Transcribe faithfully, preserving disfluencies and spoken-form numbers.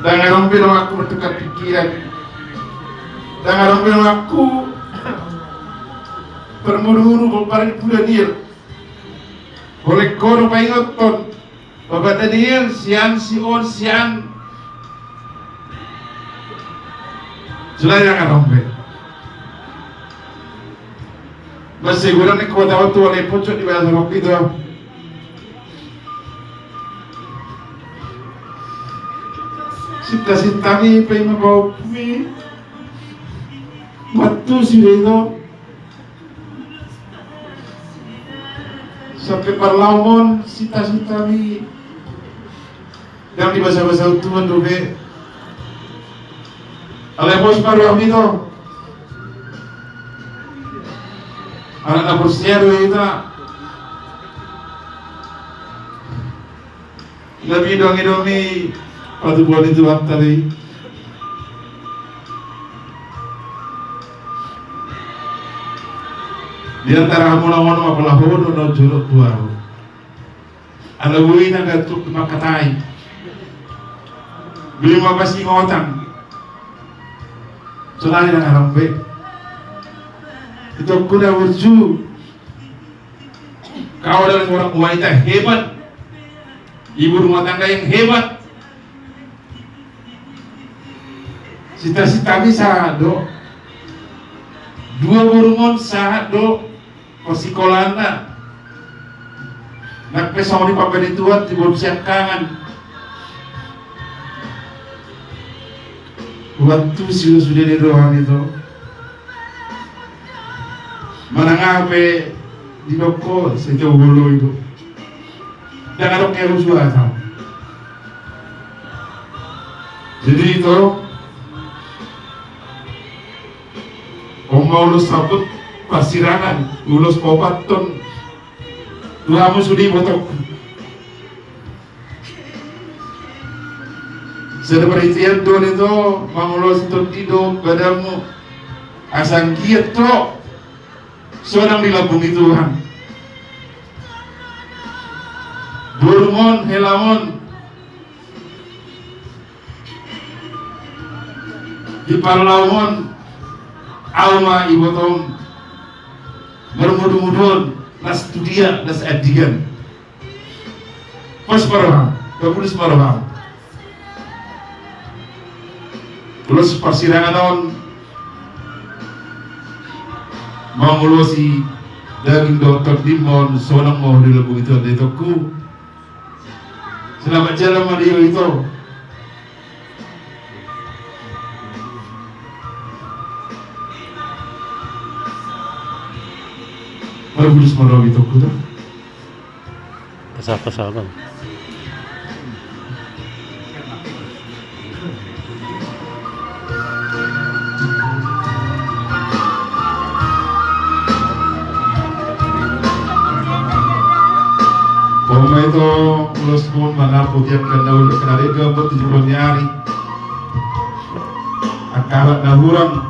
Ndang adong be donganku bertukar pikiran. Ndang adong be donganku bermudu-mudu, berpaling pula dia. Boleh kau paingothon. Bapak Daniel, sian si on, sian. Sudah ndang adong be. Masih gurang ni kota waktu oleh pucuk di bahasa waktu itu. Sinta-sintami pe ima bau pui. Waktu sudah itu. Sampe parlaomon sinta-sintami. Ndang dibasa-basa Tuhan dope. Alai pos ma rohami to. Anak na porsea do hita. Nabi dongi-dongi patubuan ni Tuhanta do i. Di antara hamu na on, apala ho do na jolo tu ahu. Ala boi na gatuk mangkatai. Boi ma pasingotan. Sonari na ngarang be. Itongku na burju. Kau adalah seorang wanita hebat, ibu rumah tangga yang hebat. Sinta-sintami sahat do. Dua borungmon sahat do. Persikolahanna. Nang pe songon i pambahen ni Tuhan, timbul siangkangan. Waktu sude-sude ni rohami to. Manang aha pe didok ho, sai tau holoi do. Ndang adong kerusuhan. Jadi ito, on ma ulos saput parsirangan, ulos paopathon. Tu hamu sude ibotongku. Sada parhitean do on ito, mangulosi tondi dohot badanmu. Asa anggiat ho sonang di lambung ni Tuhan. Borungmon, helamon. Di parlaomon, ahu ma ibotom. Marmudu-mudu on, las tu dia, las andigan. Pos ma roham, pabulus ma roham. Ulos parsirangan on, mangulosi daging dohot tondim on, sonang ma ho di lambung ni Tuhan, itongku. Selamat jalan ma di ho ito. Pabulus ma roham, itongku, to. Pasal-pasal, Bang. On ma ito, ulos on, manang pu tiap kan na ulos kan ari gabut di jumpa ni ari. Angka halak na hurang